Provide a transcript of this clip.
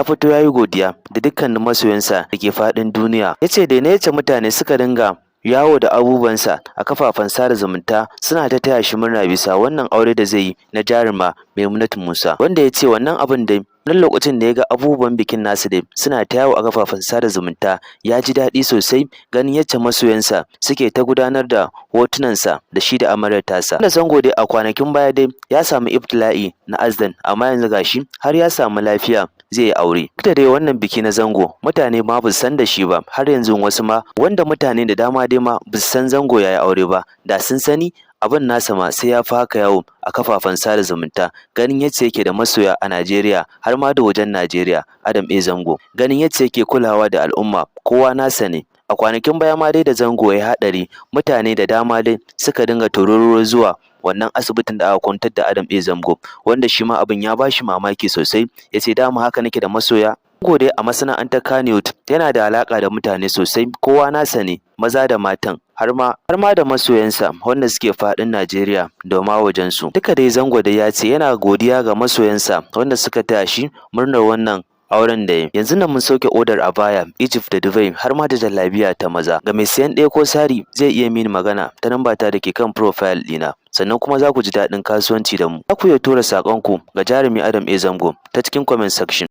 Ya fito ya yi godiya da dukkanin masoyansa da ke faɗin duniya. Ya ce da yace mutane suka dinga yawo da abubuwansa a kafafen sada zumunta, suna ta taya shi murna bisa wannan aure da zai yi na jaruma Maimunatu Musa, wanda ya ce wannan abin dai nan lokacin da ya ga abubuwan bikin nasu dai suna ta yawo a kafafen sada zumunta, ya ji daɗi sosai ganin yacce masoyansa suke ta gudanar da hotunansa da shi da amaryar tasa. Wanda Zango dai a kwanakin baya dai ya samu ibtila'i na accident, amma yanzu gashi har ya samu lafiya, zai yi aure. Duk da dai wannan biki na Zango mutane ma ba su san da shi ba har yanzu, wasu ma wanda mutane da dama dai ma ba su san Zango ya yi aure ba. Da sun sani, abin nasa ma sai ya fi haka yawo a kafafen sada zumunta, ganin yacce yake da masoya a Najeriya har ma da wajen Najeriya. Adam A Zango, ganin yacce yake kulawa da al'umma, kowa nasa ne. A kwanakin baya ma dai da Zango ya yi haɗari, mutane da dama dai suka dinga tururuwar zuwa wannan asibitin da aka kwantar da Adam A Zango, wanda shi ma abin ya bashi mamaki sosai. Ya ce dama haka nake da masoya. Zango dai a masana'antar Kannywood yana da alaƙa da mutane sosai, kowa nasa ne, maza da matan, har ma da masoyansa wanda suke faɗin Najeriya da ma wajensu. Duka dai Zango dai ya ce yana godiya ga masoyansa wanda suka taya shi murnar wannan auren da ya yi. Yanzu nan mun sauke odar abaya Egypt da Dubai, har ma da jallabiya ta maza. Ga mai siyan ɗaya ko sari, zai iya mini magana ta namba ta da ke kan profile ɗina. Sannan kuma za ku ji daɗin kasuwanci da mu. Za ku iya tura saƙonku ga jarumi Adam A Zango ta cikin comment section.